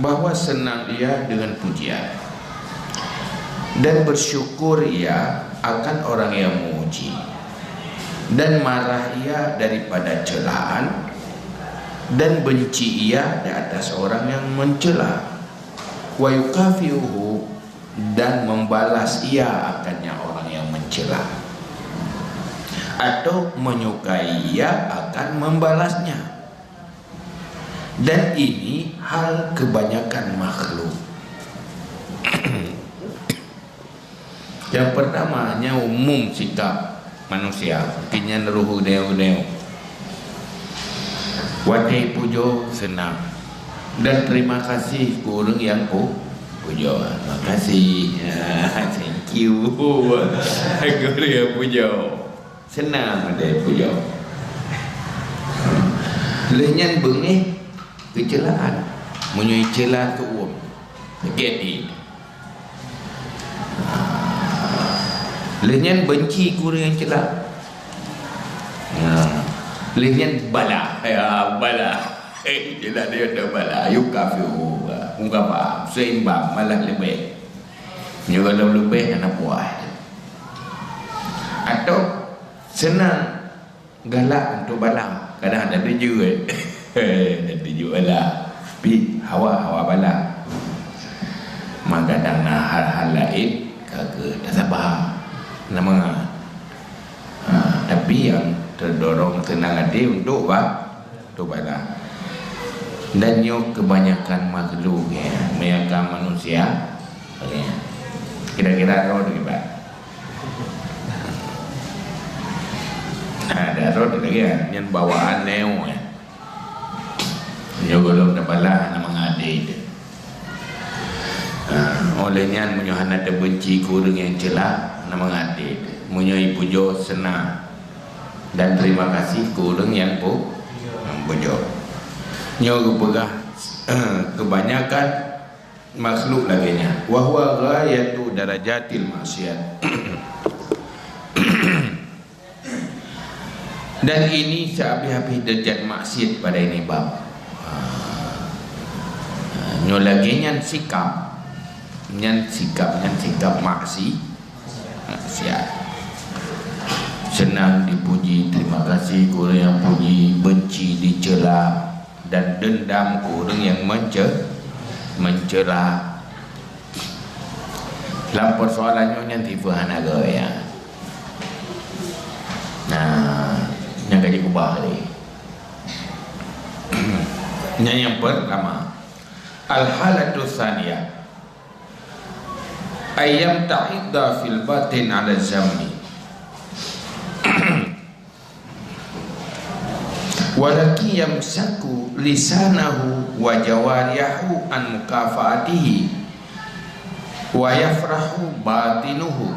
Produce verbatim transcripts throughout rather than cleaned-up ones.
bahwa senang ia dengan pujian, dan bersyukur ia akan orang yang memuji, dan marah ia daripada celaan, dan benci ia di atas orang yang mencela. Wa yukafi'uhu, dan membalas ia akannya orang yang mencela, atau menyukai ia akan membalasnya. Dan ini hal kebanyakan makhluk. Yang pertama, hanya umum sikap manusia, mungkin nyan ruhu deu-deu. Watée pujoe senang, dan terima kasih keu ureuëng nyang pu-, pujoe. Makasih. Thank you. Keu ureuëng nyang pujoe. Senang deh pujoe. Lheueh nyan beungéh keuceulaan. Meunyoe ceula keu uem, jadi. Lheueh nyan benci keu ureuëng nyang ceula. Lheueh nyan bala. Ya, bala. Ceula dia ada bala. Yukafi'uhu. Mukafa'ah. Seimbang, malah leubeh. Nyoe gohlom leubeh hana puas. Atau senang galak untuk bala. Kadang ada tuju, eh. Ada tuju bala. Pi hawa, hawa bala. Maka kadang na hal-hal laén ka keu tasaba. Nama? Ha, tapi nyang terdorong senang hati untuk ba-, untuk bala. Dan nyoe kebanyakan makhluk, ya, kebanyakan manusia, ya. Kira-kira roh tu kiban. Nah, ada roh tu lagi, ya. Nyan bawaan neo, ya. Nyoe gohlom tabalah hana meungadé teuh. Ha, oleh nyan meunyoe hana teubenci keu ureuëng nyang ceula, hana meungadé teuh. Meunyoe ipujoe senang, dan terima kasih keu ureuëng nyang pu-, nyang pujoe. Nyoe geupeugah, kebanyakan makhluk lagée nyan. Wa huwa ghayatu darajatil maksiat. Dan ini sehabis-habis derajat maksiat pada ini bab. Ha. Nyoe lagée nyan sikap. Nyan sikap, nyan sikap maksi-, maksiat. Senang dipuji, terima kasih keu ureuëng nyang puji, benci, dicela, dan dendam keu ureuëng nyang mence-, mencela. Lam persoalan nyoe nyan tipe hana geuh, ya. Nah, nyang ka jikeubah tadi. Nyan nyang pertama. Al-halatu tsaniyah. Ayyam ta'idda fil batin ala zammi. Walakin yamsaku lisanahu wa jawarihahu an mukafaatihi, wa yafrahu batinuhu,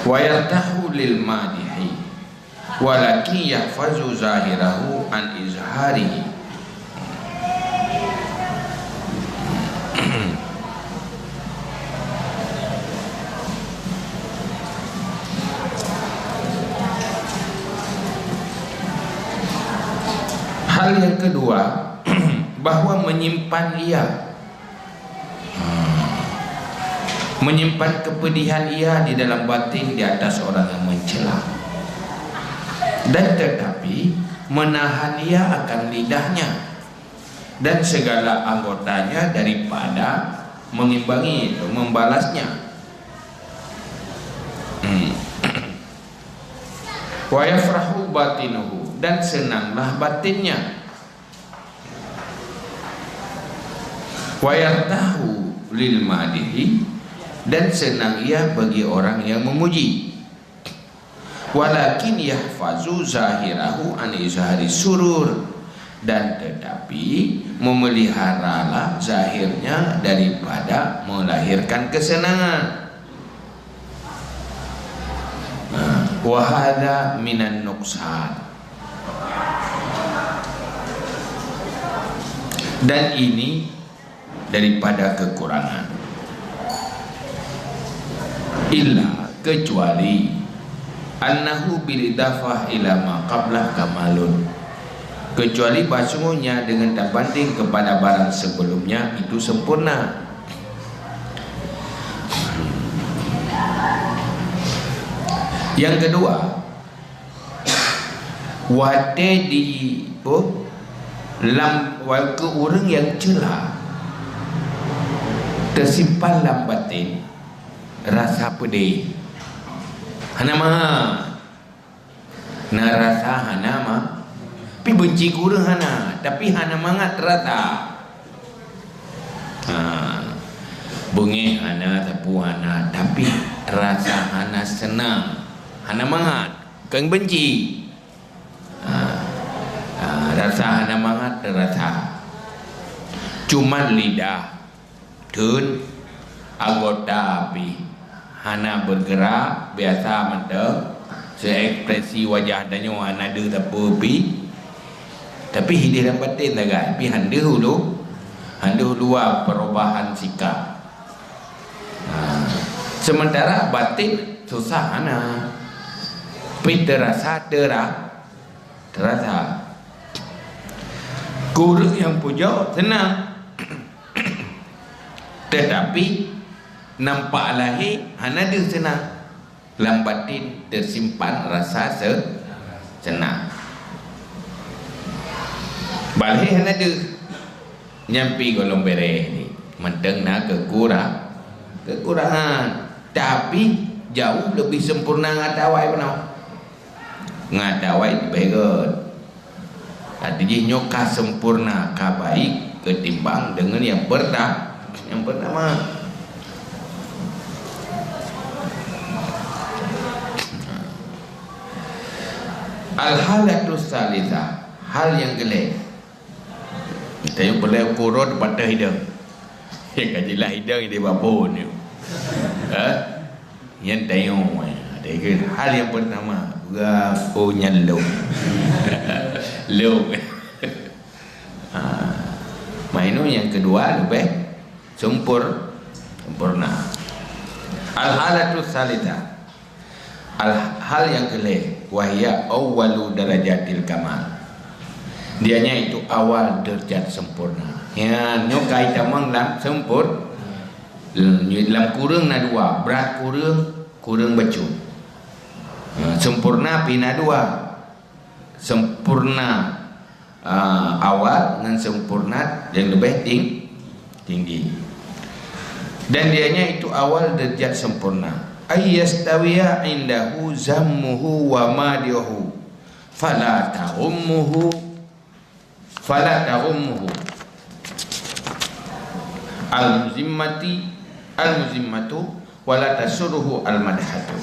wa yartahu lil madihi, walakin yahfazu zahirahu an izharihi. Hal yang kedua, bahwa menyimpan ia, menyimpan kepedihan ia di dalam batin di atas orang yang mencela, dan tetapi menahan ia akan lidahnya dan segala anggotanya daripada mengimbangi atau membalasnya. Hmm. Wa yafrahu batinuhu, dan senanglah batinnya. Wa yartahu lil madihi, dan senang ia bagi orang yang memuji. Walakin yahfazu zahirahu an izhari surur, dan tetapi memeliharalah zahirnya daripada melahirkan kesenangan. Nah, wa hadza minan nuqsan. Dan ini daripada kekurangan. Illa, kecuali, annahu bil idafah ila ma qablah kamalun. Kecuali bahwa sungguhnya dengan terbanding kepada barang sebelumnya itu sempurna. Yang kedua, watée di, oh, lam, wa-, keu ureuëng nyang ceula teusimpan lam batin rasa peudeh. Hana mangat. Na rasa hana ma-, tapi benci keu ureuëng hana, tapi hana mangat rasa. Ha, beungéh hana, sapeue hana, tapi rasa hana seunang, hana mangat, kon benci. Ha, ha, rasa hana mangat, rasa. Cuman lidah Thon, anggota pih hana bergerak, biasa mantong. Seuekspresi wajah tanyoe hana deuh sapeue pih. Tapi hideh lam batin sagai, pih han deuh ulu, han deuh luwa perubahan sikap. Ha. Sementara batin susah hana. Pih terasa, tera-, terasa. Keu ureuëng nyang pujoe seunang. Tetapi nampak lahé hana deuh seunang. Lam batin teusimpan rasa se-, seunang. Bak lahé hana deuh. Nyan pih gohlom beureh nyoe. Mantong na keukura-, keukurangan. Tapi jauh leubeh sempurna ngon ata awai bunoe. Ngon ata awai leubeh gét. Arti jih nyoe ka sempurna, ka baik ketimbang deungon nyang perta-, nyang pertama. Al-halatus tsalitsah, hal nyang keulhèe. Tanyoe peureulèe ukur rot patah idong. Ka jeulaih idong di babon nyoe. Ha? Nyan tanyoe, eh. Ada ke hal nyang pertama, beugapo nyan lom. Lom. Ha. Mainu nyang keudua leubeh sempur-, sempurna. Al-halatus tsalitsah. Al-, hal nyang keulhèe, wa hiya awwalu darajatil kamal. Dianya itu awal derajat sempurna. Nyan, nyoe ka itamong lam sempur-, lam kureueng na dua, brat kureueng, kureueng bacut. Ha, sempurna pih na dua. Sempurna ah, awal ngon sempurna nyang leubeh ting-, tinggi. Dan dianya itu awal derajat sempurna. Ay yastawiya indahu zammuhu wa madihuhu. Fala taghummuhu, fala taghummuhu al-muzimmati, al-muzimmatu, wala tasurruhu al-madhatu.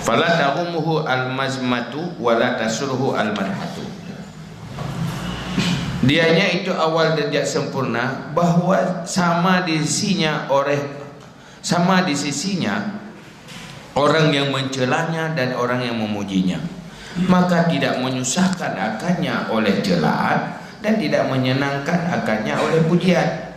Fala taghummuhu al-mazmatu wala tasurruhu al-madhatu. Dianya itu awal derajat sempurna, bahwa sama di sisinya oleh Sama di sisinya orang yang mencelanya dan orang yang memujinya. Maka tidak menyusahkan akannya oleh celaan dan tidak menyenangkan akannya oleh pujian.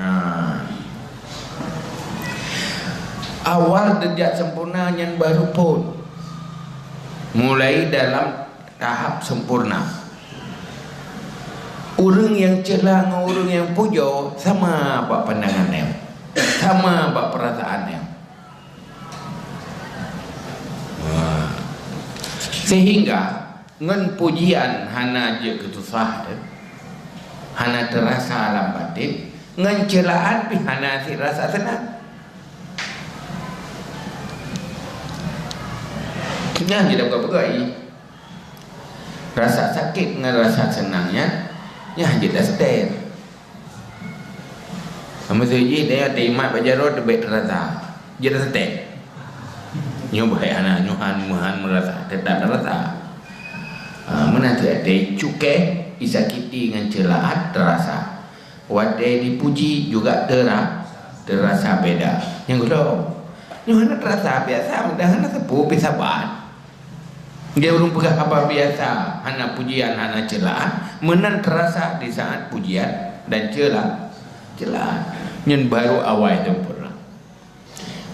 Ha. Awal derajat sempurna nyan baru phon. Mulai dalam tahap sempurna. Ureuëng nyang ceula ngon ureuëng nyang pujoe sama bak pandangan nyan, sama bak peurasaan nyan. Wah. Sehingga ngon pujian hana jeuet keu susah teuh, hana teurasa lam batin, ngon ceulaan pih hana sit rasa seunang. Nyan jeuet peugah-peugah i. Rasa sakét ngon rasa seunang nyan, nyan jeuet taseutét. Meuseuti jih daya teuimat bak jaroe teubiet rasa. Jeuet taseutét. Nyoe bahai hana, nyoe han, meuhan meurasa, teutap rasa. Ha, meunan cit watée cukéh, disakiti ngon ceulaan teurasa. Watée dipuji juga teura-, teurasa beda. Nyang keudua, nyoe hana teurasa, biasa meudah hana teupeu pih saban. Dia ureuëng peugah haba biasa, hana pujian, hana ceulaan, meunan terasa di saat pujian dan ceula-, ceulaan. Nyan baru awai sempurna.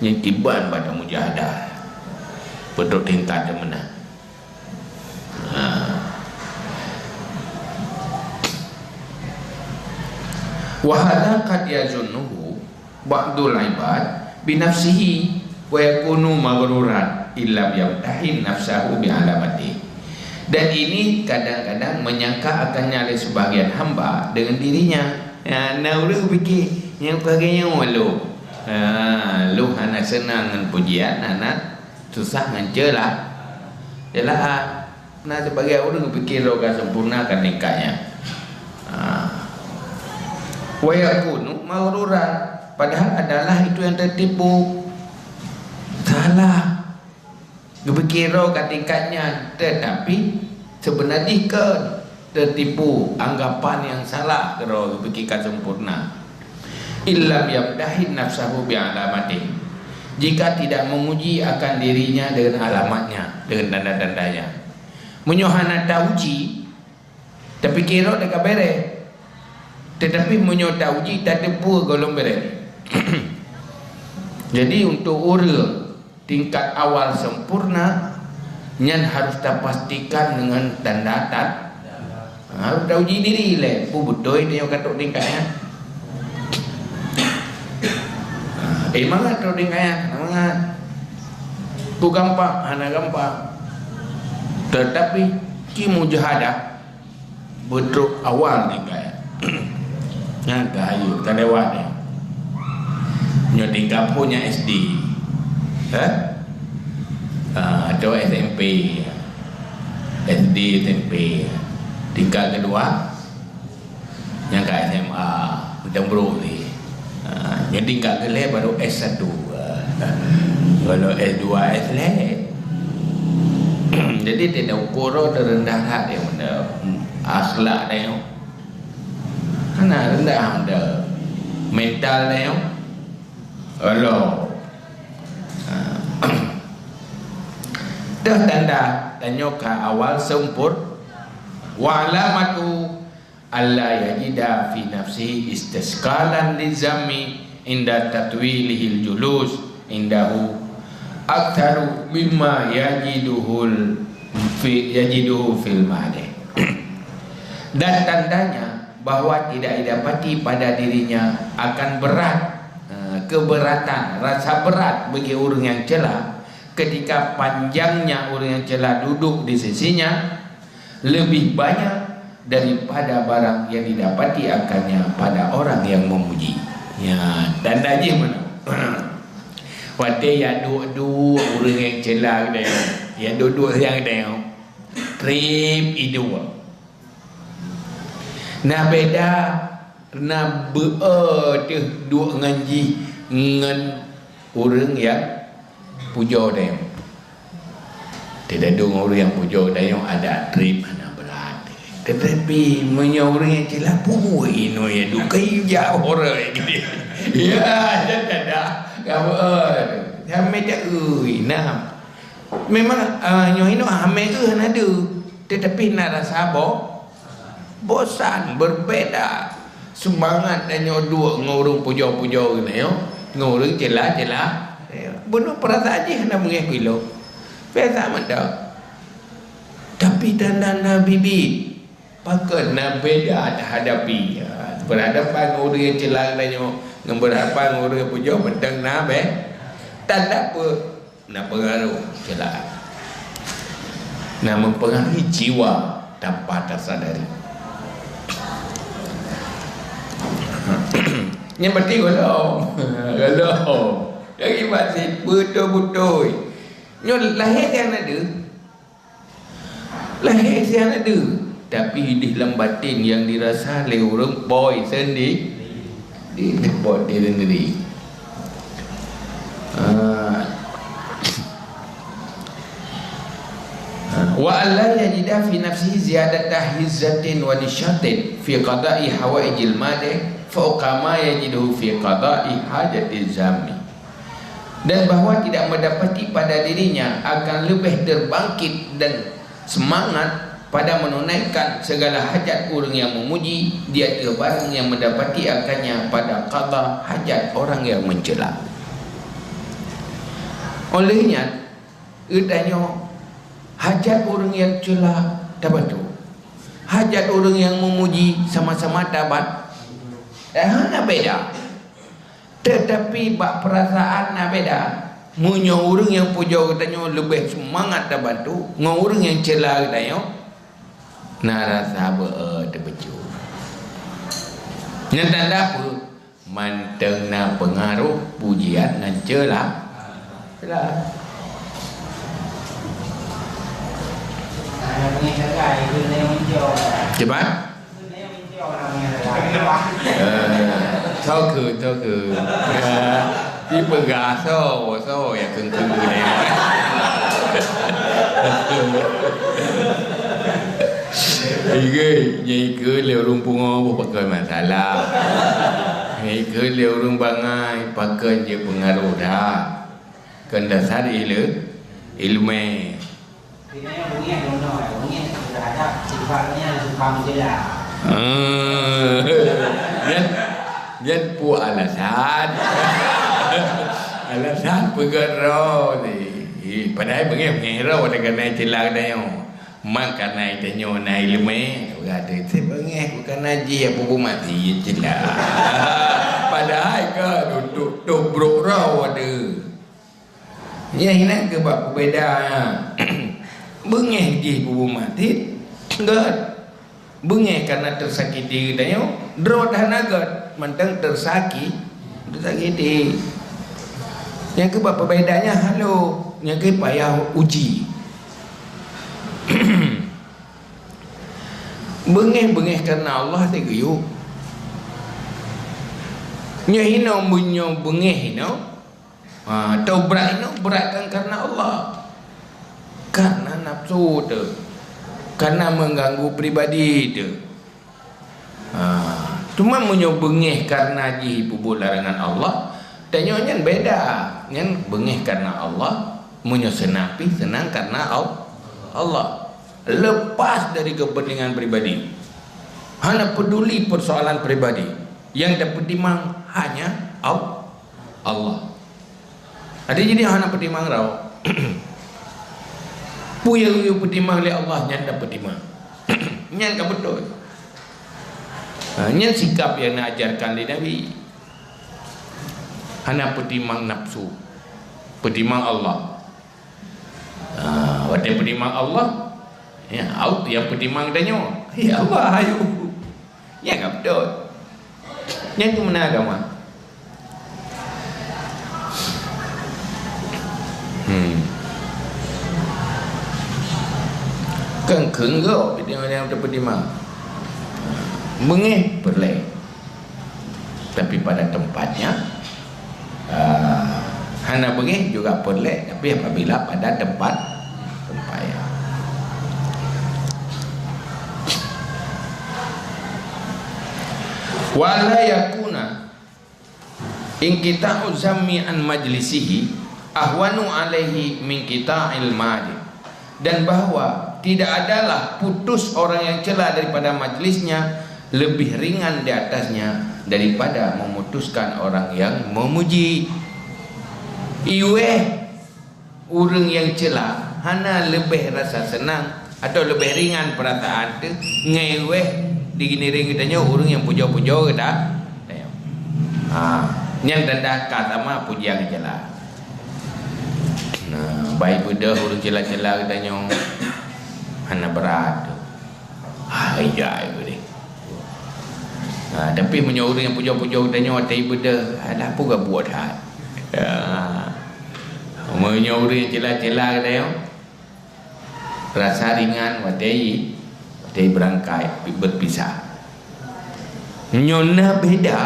Nyan kiban bak mujahadah. Beutôi tingkat meunan. Ha. Wa hadza qad yazunnuhu ba'dul ibad binafsihi wa yakunu maghruran illam yamtahin nafsahu bi alamati. Dan ini kadang-kadang menyangka akannya oleh sebahagian hamba dengan dirinya. Ya, na ureuëng pikir, "Nyang pakai nyoe lôn." Ha, lôn hana seunang ngon pujian, hana susah ngon ceula-, ceulaan. Na sibagai ureuëng pikir droe ka sempurna kan tingkatnya. Ha. Wa yakunu maghruran, padahal adalah itu yang tertipu. Salah. Geupikir droe ka tingkat nyan, tetapi sebenar jih kon, tertipu, anggapan yang salah keudroe geupikir ka sempurna. Illam yamtahin nafsahu bi alamatih. Jika tidak menguji akan dirinya dengan alamatnya, dengan tanda-tandanya. Meunyoe hana tauji, tapikir droe ka bereh. Tetapi meunyoe tauji, tateupeue gohlom bereh. Jadi, untuk ureuëng tingkat awal sempurna, nyan harus tapastikan dengan tanda tan-, harus tauji diri lé, peue beutôi tanyoe ka trok tingkat nyan. Ha, eh, mangat trok tingkat nyan, mangat. Peue gampang, hana gampang. Tetapi, ci mujahadah, beutrok awal tingkat. Nyan ka hayeu, ka lewat nyan. Nyoe tingkat phon nyan S D. Eh? Ah, atau S M P. S D, S M P. Tingkat kedua, nyan ka S M A, macam brok ni. Ha, nyoe tingkat keulhèe baru S satu. Ha. Kalau S dua, S lhèe. Jadi, tidak ukur teurendah that dia benda. Akhlak dia. Hana rendah benda. Mental dia. Allah. Ha. Dah tanda tanyoe ka awal seumpur. Wa alamatu alla yajida fi nafsihi istisqalan lizammi inda tatwilihil julus indahu aktsaru mimma yajiduhul fi, yajiduhu fil ma'deh. Dan tandanya bahwa tidak didapati pada dirinya akan berat, eh, keberatan, rasa berat bagi orang yang celah ketika panjangnya orang yang celah duduk di sisinya, lebih banyak daripada barang yang didapati akannya pada orang yang memuji. Ya, tanda jih meunan. Watèe ya duek-duek ureueng nyang ceula geutanyoe, ya duek-duek siang geutanyoe, trép iduek. Na beda, na beu-e teuh duek ngon jih ngon ureueng nyang pujoe tanyoe. Teudeungoe ureueng nyang pujoe tanyoe adak trép hana brat. Teutapi meunyoe ureueng nyang ceula pui inoe ya dukai jak horoi gitu. Ya, ada, ada. Kamu, eh, sampai tak ui, nah. Memang, ah, nyoe inoe hamé geuh hana deuh. Teutapi na rasa bo-, bosan, berbeda. Seumangat tanyoe duek ngon ureueng pujoe-pujoe geutanyoe, ngon ureueng ceula-ceula. Bunoe peurasaan jih hana meungéh kilo. Biasa mantong. Tapi tanda-tanda bibi, pakon na beda tahadapi. Ya, berhadapan ngon ureueng ceula geutanyoe, ngon berhadapan ngon ureueng pujoe, mantong na be-, tanda pe-, Na pengaruh ceulaan. Na mempengaruhi jiwa tanpa tersadari. Nyan berarti golom. Golom. Lagi masih beutôi-beutôi. Nyoe lahé sian na deuh. Lahé sian na deuh, tapi di dalam batin nyang dirasa lé ureueng poi sendi-, di, di poi diri sendiri. Ah. Ah. Wa alla yajida fi nafsihi ziyadata hizzatin wa nisyatin fi qada'i hawaijil madih fauqa ma yajiduhu fi qada'i hajatiz zammi. Dan bahwa tidak mendapati pada dirinya akan lebih terbangkit dan semangat pada menunaikan segala hajat ureuëng nyang memuji di ateueh barang nyang mendapati akannya pada qada hajat orang nyang mencela. Oleh nyan, geutanyoe hajat ureuëng nyang cela tabantu, hajat ureuëng nyang memuji sama-sama taban, eh, hana beda. Tetapi bak peurasaan na beda. Meunyoe ureuëng nyang pujoe geutanyoe leubeh seumangat tabantu ngon ureuëng nyang cela geutanyoe, na rasa beu-e teubeujeuet. Nyan tanda peue? Mantong na peungaroh pujian ngon cela. Cela. Cuba? Eh, soe keu, soe keu. Ya, dipeugah soe, soe nyang keu-keu nyan. Igai, nyang ikeu lé ureuëng pungo boh pakon masalah. Nyang ikeu lé ureuëng bangai pakon jeuet peungaroh that. Kon dasar ileu-, ileumé. Ah, nyan, nyan peue alasan? Alasan peugah droe teuh. Padahai beungéh-beungéh droe watée keuneuk cela geutanyoe. Man kareuna geutanyoe na ileumé, berarti beungéh bukan najih apa bumat cela. Padahai ka dudoe brok droe teuh. Nyan hina keu bak peubeda. Beungéh jih bubu maté, gét. Beungéh kareuna teusakiti geutanyoe, droe hana gét, mantong teusaki-, teusakiti. Nyan keu bak peubeda nyan halo, nyan keu payah uji. Beungéh-beungéh kareuna Allah teuh geuyue. Nyoe hinoe meunyoe beungéh hinoe, Ha, teuh brat inoe brat kan kareuna Allah. Kareuna nafsu teuh. Kareuna mengganggu pribadi teuh. Ha, cuma meunyoe beungéh kareuna jih peubuet larangan Allah, tanyoe nyan beda. Nyan beungéh kareuna Allah, meunyoe seunang pih seunang kareuna Al-, Allah. Lepas dari kepentingan pribadi. Hana peduli persoalan pribadi. Yang dipeutimang hanya Al-, Allah. Adak jih hana peutimang droe. Peue nyang geuyue peutimang lé Allah nyan tapeutimang. Nyan ka beutôi. Ha, nyan sikap nyang neuajarkan lé Nabi. Hana peutimang nafsu. Peutimang Allah. Ha, watée peutimang Allah, ya, au-, nyang peutimang tanyoe. Ya Allah, ayo. Nyan ka beutôi. Nyan keuh meunan agama. Hmm. Keu-, keu-, nyang teupeutimang. Beungéh peureulée. Tapi pada tempatnya, ah, hana beungéh juga peureulée, tapi apabila pada tempat, tempatnya. Wala yakuna inqita'u zammi an majlisihi ahwanu alaihi min qita'il madi. Dan bahwa tidak adalah putus orang yang cela daripada majlisnya lebih ringan di atasnya daripada memutuskan orang yang memuji. Iweh ureuëng nyang cela hana leubeh rasa seunang atau leubeh ringan peurasaan teuh ngon iweh di geuneureng geutanyoe ureuëng nyang pujoe-pujoe geuta-, geutanyoe. Ha, nyan tanda ka sama pujian geucela. Nah, baik beudôh ureuëng cela-cela geutanyoe hana brat. Hai jai geuh. Ha, tapi meunyoe ureuëng nyang pujoe-pujoe geutanyoe watée ibeudôh, alah peue ka buet that. Ya. Meunyoe ureuëng nyang cela-cela geutanyoe, rasa ringan watée i-, watée beurangkai, berpisah. Nyoe na beda,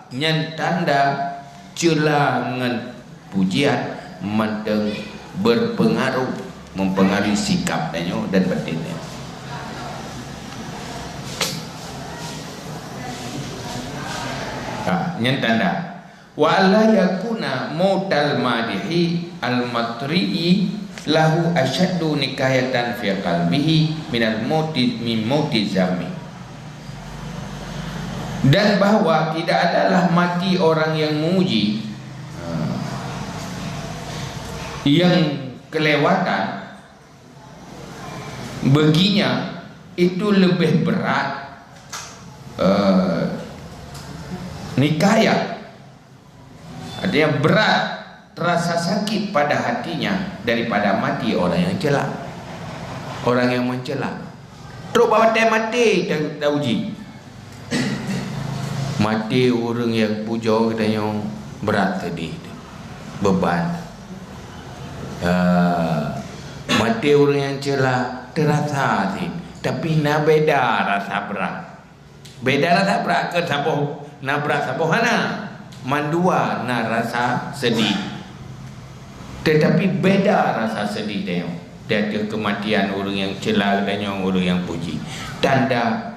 nyan tanda cela ngon pujian mantong berpengaruh, mempengaruhi sikap tanyoe dan batin tanyoe. Ha, nyan tanda. Wa alla yakuna mautal madihi al-matri'i lahu asyaddu nikayatan fi qalbihi minal mauti, min mauti zammi. Dan bahwa tidak adalah mati orang yang memuji, ha, yang kelewatan baginya itu lebih berat, eh, nikayat. Artinya berat terasa sakit pada hatinya daripada mati orang yang cela. Orang yang mencela. Trok bak watèe maté ta-, tauji. Maté ureueng nyang pujoe geutanyoe brat seudeh, beban. Ya, maté ureueng nyang cela teurasa sit, tapi na beda rasa brat. Beda rasa brat, keu saboh na brat, saboh hana. Mandua na rasa seudeh. Teutapi beda rasa seudeh tanyoe di ateueh keumatian ureueng nyang cela geutanyoe ngon ureueng nyang puji. Tanda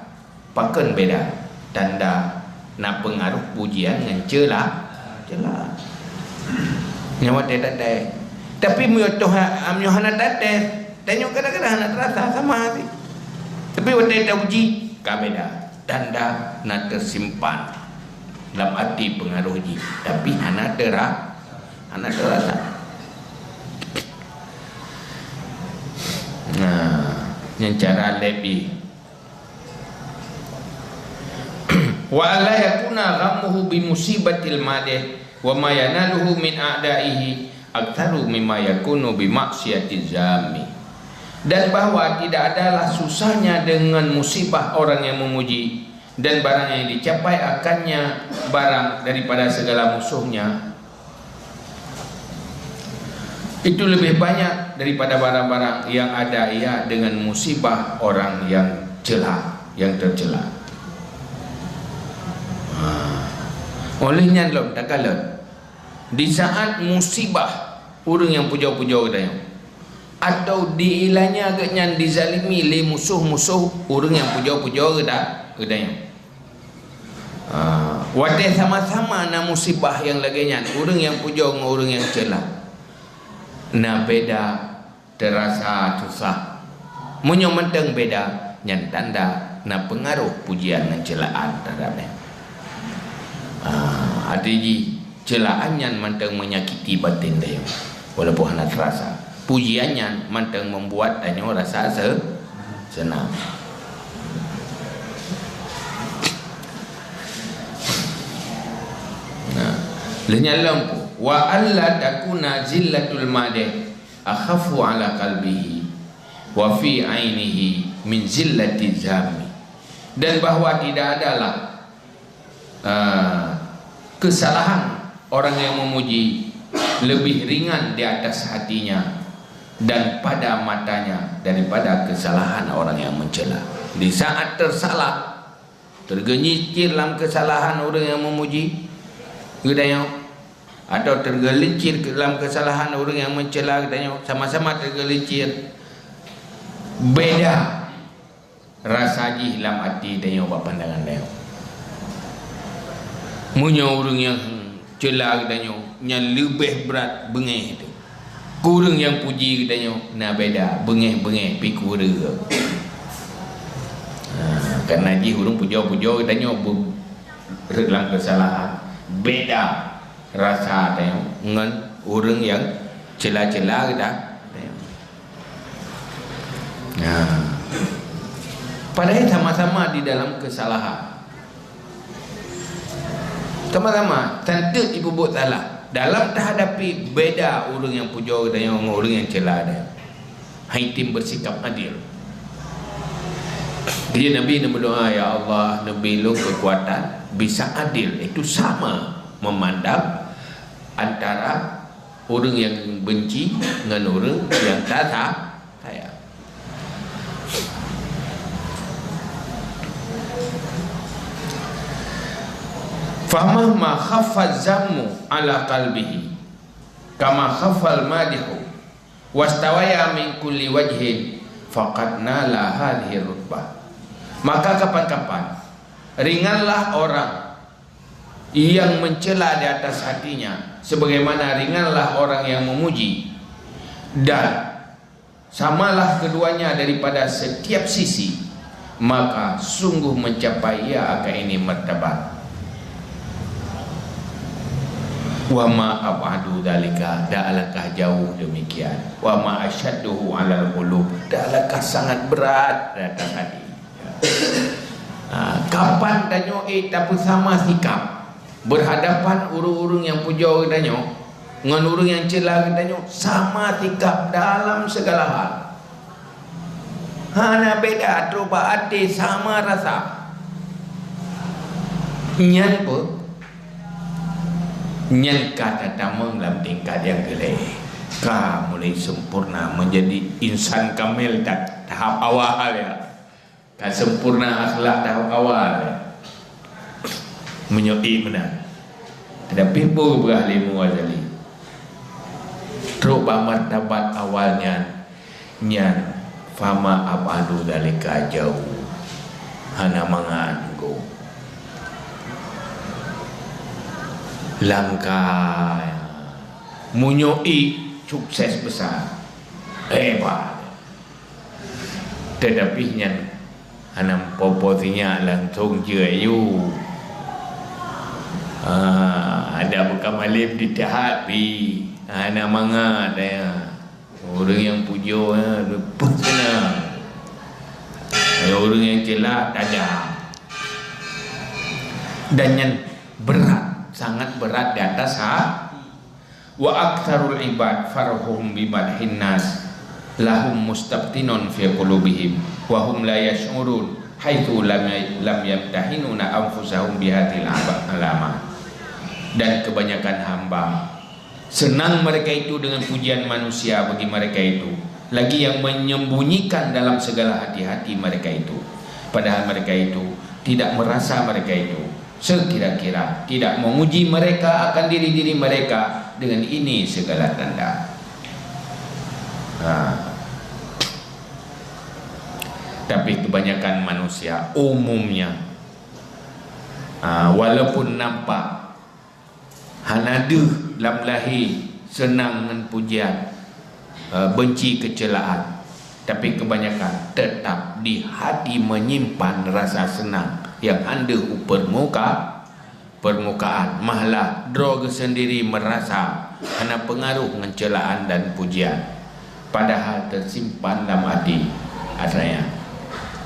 pakon beda? Tanda na peungaroh pujian ngon cela, cela. Nyoe watèe tates. Tapi meunyoe toh ha-, meunyoe hana tates, tanyoe kadang-kadang hana teurasa sama sit. Tapi watèe tauji, ka beda. Tanda na teusimpan lam até peungaroh jih, tapi hana teura-, hana teurasa. Nah, nyan cara lép jih. Wa alla yakuna ghammuhu bi musibatil madih wa ma yanaluhu min a'daihi aktsaru mimma yakunu bi maksiatiz zammi. Dan bahwa tidak adalah susahnya dengan musibah orang yang memuji, dan barang yang dicapai akannya barang daripada segala musuhnya, itu lebih banyak daripada barang-barang yang ada ia dengan musibah orang yang cela, yang tercela. Ha. Oleh nyan lom takalon, di saat musibah ureueng nyang pujoe-pujoe geutanyoe, atau diilanya geuhnyan dizalimi lé musoh-musoh ureueng nyang pujoe-pujoe geuda-, geutanyoe. Ha, watèe sama-sama na musibah nyang lagèe nyan, ureueng nyang pujoe ngon ureueng nyang cela, na beda teurasa susah. Meunyoe mantong beda, nyan tanda na peungaroh pujian ngon celaan teuhadap nyan. Ah, até jih, celaan nyan mantong menyakiti batin tanyoe, walaupun hana teurasa. Pujian nyan mantong membuat tanyoe rasa se-, seunang. Nah, lheueh nyan lom, "Wa alla takuna zillatul madih akhaffu ala qalbihi wa fi ainihi min zillati zammi." Dan bahwa tidak adalah, ah, kesalahan orang yang memuji lebih ringan di atas hatinya dan pada matanya daripada kesalahan orang yang mencela. Di saat tersalah, teugeulincir lam kesalahan ureueng nyang memuji geutanyoe, atau teugeulincir lam kesalahan ureueng nyang mencela geutanyoe, sama-sama teugeulincir, beda rasa jih lam até tanyoe bak pandangan tanyoe. Meunyoe ureueng nyang cela geutanyoe, nyan leubeh brat beungéh teuh. Keu ureueng nyang puji geutanyoe na beda, beungéh-beungéh pih keu ureueng. Ha, kareuna jih ureueng pujoe-pujoe geutanyoe beu-, rhot lam keusalahan. Beda rasa tanyoe ngon ureueng nyang cela-cela geuta-, geutanyoe. Nah. Padahai sama-sama di dalam keusalahan. Sama-sama, tanteuk jipeubuet salah. Dalam tahadapi beda ureueng nyang pujoe geutanyoe ngon ureueng nyang cela geutanyoe. Hai tem beusikap adil. Jadi Nabi neumeudoa, "Ya Allah, neubri lôn keukuatan bisa adil," itu sama memandang antara ureueng nyang benci ngon ureueng nyang ta-, sayang. "Famahma khaffa zammu ala qalbihi, kama khaffal madihu, wastawaya min kulli wajhin, faqad nala hadhihi rutbah." Maka kapan-kapan ringanlah orang yang mencela di atas hatinya, sebagaimana ringanlah orang yang memuji, dan samalah keduanya daripada setiap sisi, maka sungguh mencapai ia akan ini martabat. Wa ma ab'adu dzalika, dan alangkah jauh demikian. Wa ma asyadduhu 'alal qulub, dan alangkah sangat berat di atas hati. Ha, kapan tanyoe, eh, tapeusama sikap berhadapan ureuëng-ureuëng nyang pujoe geutanyoe ngon ureuëng nyang cela geutanyoe, sama sikap dalam segala hal. Hana beda, trok bak até sama rasa. Nyan peue? Nyan ka tatamong lam tingkat nyang keu lhée. Ka mulai sempurna menjadi insan kamil ta-, tahap awal, ya. Ka sempurna akhlak tahap awal, ya. Meunyoe ié meunan. Tapi peue geupeugah lé Imam Ghazali? Trok bak martabat awal nyan, nyan, fama ab'adu dzalika jauh. Hana mangat gob. Langkah, meunyoe ié sukses besar, hebat. Teutapi nyan hana po-po sinyak langsong jeuet yue. Ah, adak beukamalém di tahap pih hana mangat, ya. Ureuëng nyang pujoe, ya, leupah seunang. Ya, ureuëng nyang cela tajam. Dan nyan berat, sangat berat di atas ha-, Wa aktsarul ibad farhuhum bi madhin nas lahum mustabtinun fi qulubihim wa hum la yash'urun haitsu lam, lam yamtahinuna anfusahum bihadzihil aba-, alamat. Dan kebanyakan hamba senang mereka itu dengan pujian manusia bagi mereka itu, lagi yang menyembunyikan dalam segala hati-hati mereka itu, padahal mereka itu tidak merasa mereka itu sekira-kira tidak menguji mereka akan diri-diri mereka dengan ini segala tanda. Ha. Tapi kebanyakan manusia umumnya, ha, walaupun nampak hana deuh lam lahé seunang ngon pujian, eh, beunci keuceulaan, tapi keubanyakan teutap di hati meunyimpan rasa seunang nyang han deuh u peurmuka-, peurmukaan, malah droe geuh seundiri meurasa hana peungaroh ngon ceulaan dan pujian, padahal teusimpan lam até. Asalnya,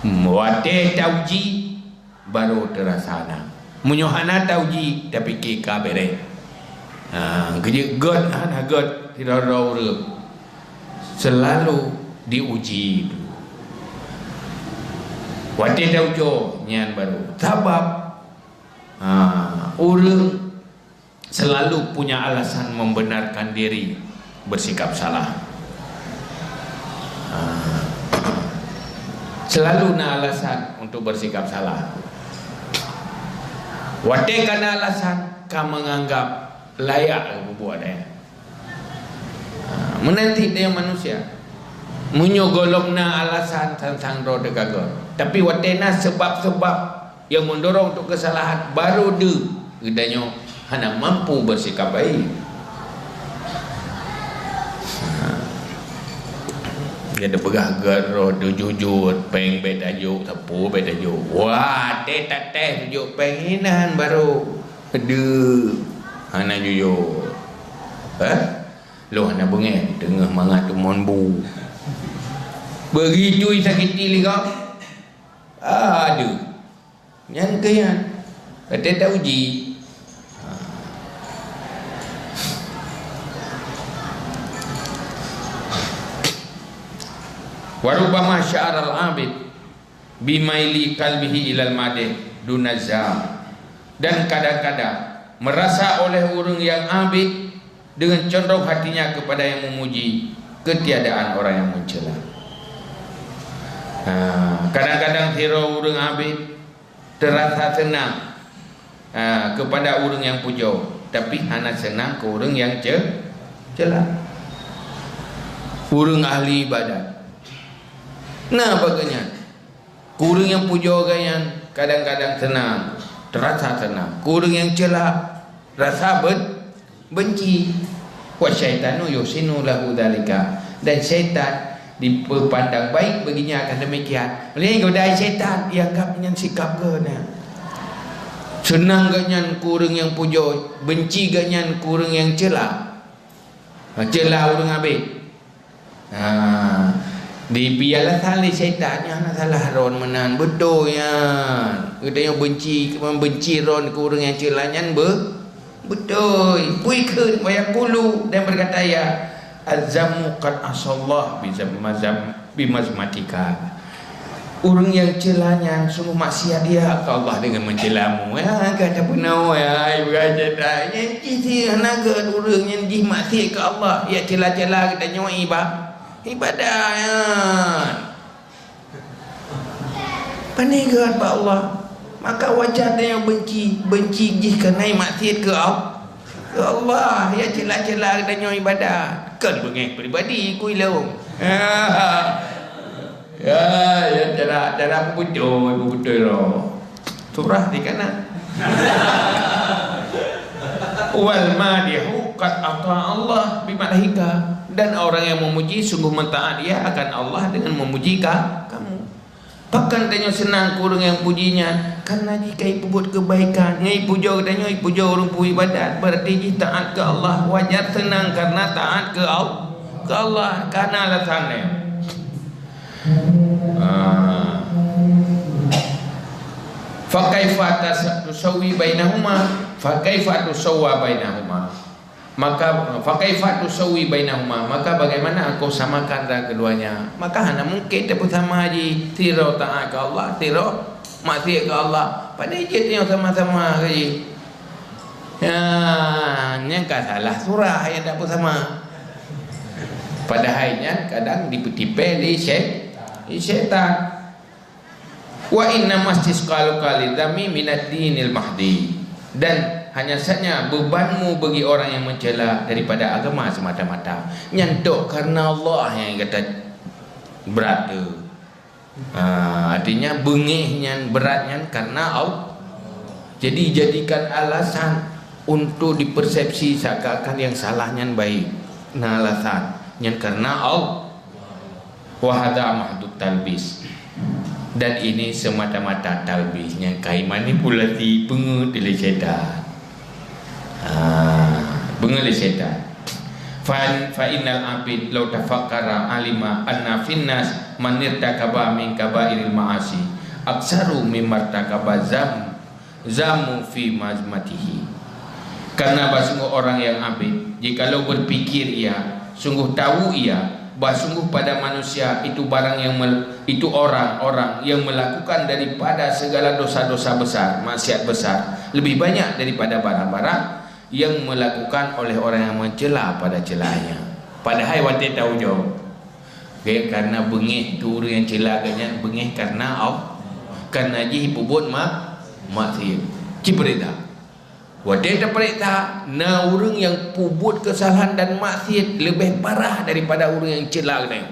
watée tauji, baru teurasa na. Meunyoe hana tauji, tapike ka bereh. Ha, keujeuet gét hana gét sidroe-droe ureuëng, seulalu diuji. Watée taujoe nyan baru. Sabab, ha, ureuëng selalu punya alasan membenarkan diri bersikap salah. Ah, selalu na alasan untuk bersikap salah. Watée ka na alasan, ka menganggap layak bubuat, eh. Ah, meunan cit deungon manusia. Meunyoe gohlom na alasan, sang-sang droe teuka gét. Tapi watée na sebab-sebab nyang meudorong untuk keusalahan, baru deuh geutanyoe hana mampu bersikap baik. Ha. Geupeugah gét roh teuh jujur, péng bék tajok, sapeue bék tajok. Wah, teuh tatéh tujok péng inan baru deuh hana jujur. Eh? Lôn hana beungéh, teungoh mangat tumon bu. Begitu disakiti lé gob. Aduh. Nyan keuh nyan. Watée tauji. Ha. Wa rubbama sya'aral 'abid bimaili qalbihi ilal madih dunazza. Dan kadang-kadang merasa oleh ureuëng nyang abid dengan condong hatinya kepada yang memuji, ketiadaan orang yang mencela. Ha, kadang-kadang sidroe ureuëng abid teurasa seunang, ha, kepada ureuëng nyang pujoe, tapi hana seunang keu ureuëng nyang ce-, cela. Ureuëng ahli ibadat. Na bagainyan. Keu ureuëng nyang pujoe geuhnyan kadang-kadang seunang, Rasa seunang. Keu ureuëng nyang ceula, rasa ben-, benci. Wa syaitanu yuhsinu lahu dzalika. Dan syaitan dipandang baik bagi nya akan demikian. Lé godai syaitan, ianggap nyan sikap geuh nyan. Seunang geuh nyan keu ureuëng nyang pujoe, benci geuh nyan keu ureuëng nyang ceula. Ha, ceula ureuëng abéh. Ha, dibri alasan lé syaitan, nyan hana salah droe meunan, beutôi nyan. Geutanyoe benci, membenci droe keu ureuëng nyang ceula nyan be-, beutôi. Pui kheun, wa yaqulu, dan berkata ia, "Az-zammu qad asallah bi zam-, mazam-, bi mazmatika." Ureuëng nyang ceula nyan sungguh maksiat ia keu Allah deungon meuceulamu. Ya, ka tapeunoe, ya, ibu raja dah. Nyan jih si hana gét ureuëng nyan jih maksiat keu Allah. Ya, ceula-ceula geutanyoe iba-, ibadah nyan. Pané gét bak Allah. Maka wajar tanyoe benci, benci jih keuhai maksiat keu Allah. Keu Allah, ya ceula-ceula geutanyoe ibadah. Kon beungéh pribadi, kui lôn. Ya, ya, cara, cara peubeutôi, peubeutôi lom. Surah di kanan. Wal madihu qad atha Allah bimadhika. Dan orang yang memuji sungguh mentaat ia akan Allah dengan memuji ka-, kamu. Pakon tanyoe seunang keu ureuëng nyang puji nyan? Karena jih ka ipeubuet keubaikan. Ngon ipujoe tanyoe, ipujoe ureuëng peue ibadat. Berarti jih taat keu Allah. Wajar seunang karena taat keu Al-, keu Allah. Ka na alasan nyan. Ah. Fa kaifa tas-, tusawwi bainahuma? Fa kaifa tusawwa bainahuma? Maka, fa kaifa tusawwi bainahuma? Maka bagaimana engkau samakan antara keduanya? Maka hana mungkin tapeusama jih, sidroe taat keu Allah, sidroe maksiat keu Allah. Padahai jih nyoe sama-sama jih. Ya, nyan ka salah surah nyang tapeusama. Padahai nyan kadang dipeutipée lé syai-, lé syaitan. Wa inna mastisqaluka lidzammi minad dinil mahdi. Dan hanya saja bebanmu bagi orang yang mencela daripada agama semata-mata. Nyan tok karena Allah nyang gata brat tu. Ha, artinya beungéh nyan, brat nyan karena Allah. Jadi jadikan alasan untuk dipersepsi seakan-akan yang salah nyan baik. Na alasan nyan karena Allah. Wa hadza mahdut talbis. Dan ini semata-mata talbis nyang kai manipulasi peungeuet lé syaitan. Ha, peungeuet lé syaitan. Fa, fa innal abid law tafakkara alima anna finnas man irtakaba min kabairil ma'asi aksaru mimma irtakaba zam zamu fi mazmatihi. Karena bah sungguh orang yang abid, jikalau berpikir ia, sungguh tahu ia, bah sungguh pada manusia itu barang yang mel-, itu orang-orang yang melakukan daripada segala dosa-dosa besar, maksiat besar, lebih banyak daripada barang-barang yang melakukan oleh orang yang mencela pada celanya. Padahai watée tahu jawab. Okey, karena beungéh tu ureuëng nyang ceula geuh nyan beungéh karena Allah. Karena jih peubuet mak-, maksiat. Ci peurintah. Watée tapeurintah, na ureuëng nyang peubuet keusalahan dan maksiat leubeh parah daripada ureuëng nyang ceula geuh nyan.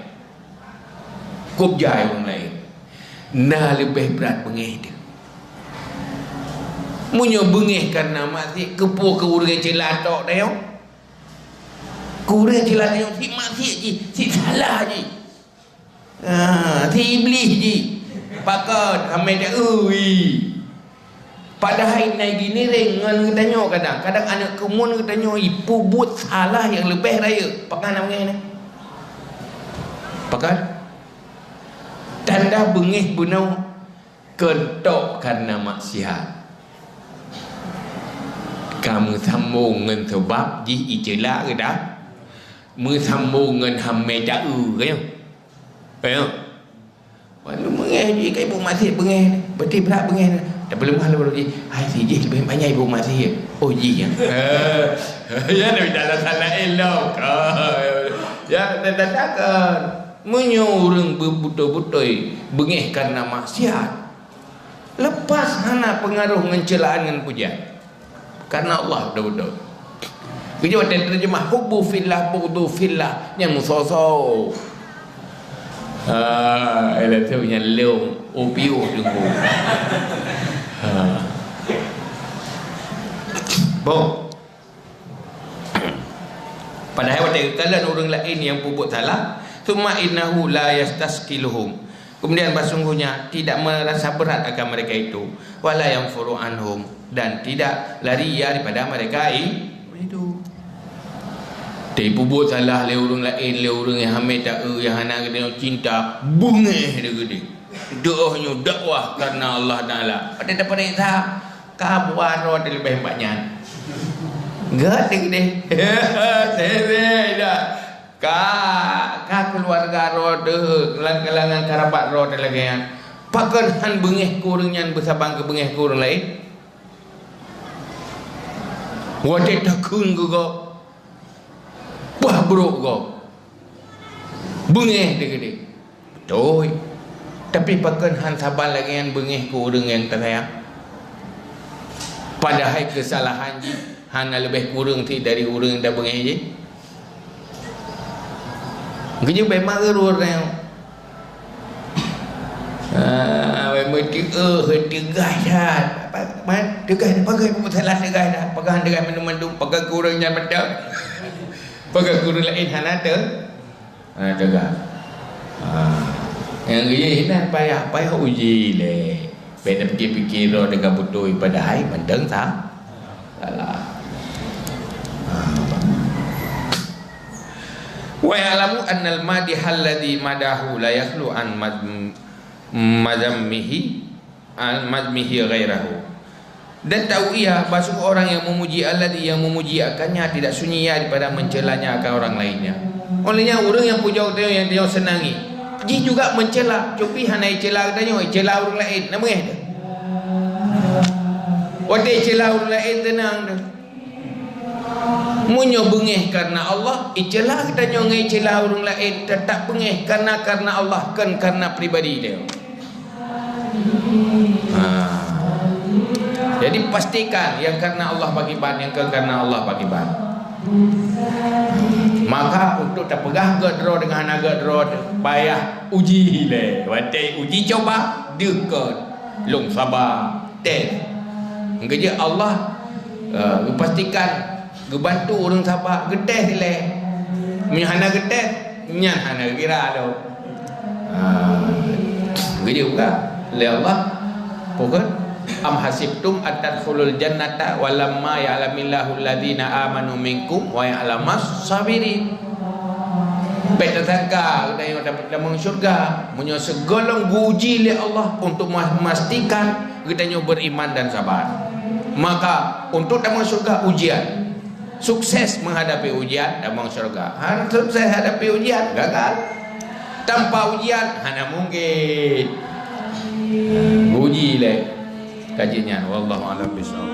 Kop jai ureuëng laén. Na leubeh brat beungéh teuh. Meunyoe beungéh karena maksiat, keupeue keu ureuëng nyang ceula tok dayong? Keu ureuëng ceula nyoe si maksiat jih, si salah jih. Ha, si iblih jih. Pakon, amai dak ui. Padahai nai gini reng ngon geutanyoe kadang. Kadang aneuk keumuen geutanyoe ipeubuet salah nyang leubeh rayeuk. Pakon amai nyan? Pakon? Tanda beungéh bunoe. Keutok karena maksiat. Ka meusambong ngon seubab jih iceula geudah. Meusambong ngon hamé taeu, ka nyoe? Ka nyoe? Lalu beungéh jih ka ibu maksiat beungéh, beutih brat beungéh. Tapi leumah lom jih, hai si jih leubeh banyak ibu maksiat. Oh jih nyan. Ya, tapi dalam salah elok. Ya, tanda-tanda kan. Meunyoe ureuëng beutôi-beutôi beungéh karena maksiat, lepas hana peungaroh ngon ceulaan ngon pujan. Karena Allah beutôi-beutôi. Geujok watée teurjeumah hubbu fillah, bughdhu fillah, nyan musoso. Ha, ila tu nyan lom, oh piôh teungku. Ha. Oh. Padahai watée geukalon ureuëng laén nyang peubuet salah, "Tsumma innahu la yastasqiluhum." Kemudian, sesungguhnya tidak merasa berat akan mereka itu, "Wa la yanfuru anhum," dan tidak lari ia daripada mereka i-, itu. Tapi peubuet salah lé ureuëng laén, lé ureuëng nyang hamé taeu, nyang hana geutanyoe cinta, beungéh deh geude. Doh nyoe dakwah karena Allah Taala. Pada dapat sa, ka buah roh teuleubeh bak nyan. Gét deh geude. Sebe dah. Ka, ka keuluwarga roh teuh, lam kalangan karabat roh teuh lagée nyan. Pakon han beungéh keu ureuëng nyan beusaban keu beungéh keu ureuëng laén? Watée takheun keu gob, bah brok gob, beungéh deh geude. Beutôi. Tapi pakon han saban lagée nyan beungéh keu ureuëng nyang teusayang? Padahai keusalahan jih hana leubeh kureueng cit dari ureuëng nyang tabeungéh jih. Geujeuet bak mak geuruwoe nyoe. Ah, bak mak teuh, teugas that. Mak, teugas, pagai peusalah teugas that. Pagai teugas mandum-mandum, pagai kureueng nyan mantong. Pagai kureueng laén hana teu-, hana teugas. Ah. Nyang geuyue inan payah, payah uji lé. Bèk tapike-pike droe teuka beutôi, padahai mantong sa-, salah. Ah. Wa ya'lamu annal madihal ladzi madahu la yakhlu an madm-, madammihi, an madmihi ghairahu. Dan tahu ia, bahwa orang yang memuji alladzi, yang memuji akannya, tidak sunyi ia daripada mencelanya akan orang lainnya. Olehnya, ureuëng nyang pujoe geutanyoe nyang tanyoe seunangi, jih juga mencela, cupi hana icela geutanyoe, icela ureuëng laén, na beungéh teuh? Watée icela ureuëng laén, teunang teuh. Meunyoe beungéh karena Allah, icela geutanyoe ngon icela ureuëng laén, teutap beungéh karena, karena Allah, kon karena pribadi teuh. Ha. Jadi, pastikan nyang karena Allah pakriban, nyang kon karena Allah pakriban. Maka, untuk tapeugah gét droe deungon hana gét droe, payah uji lé. Watée uji cuba, deuh kon, lôn saba, tes. Geujeuet Allah, eh, geupastikan geubantu ureuëng saba, geutés ilée. Meunyoe hana geutés, nyan hana geukira lom. Ha, geujeuet peugah lé Allah, peugah, "Am hasibtum an tadkhulul jannata wa lamma ya'lamillahu alladzina amanu minkum wa ya'lamas sabirin." Bèk tasangka geutanyoe dapat tamong syurga, meunyoe sigohlom geuuji lé Allah untuk memastikan geutanyoe beriman dan sabar. Maka, untuk tamong syurga ujian. Sukses menghadapi ujian, tamong syurga. Hana sukses hadapi ujian, gagal. Tanpa ujian, hana mungkin. Uji lé. Kaji nyan, wallahu a'lam bishawab.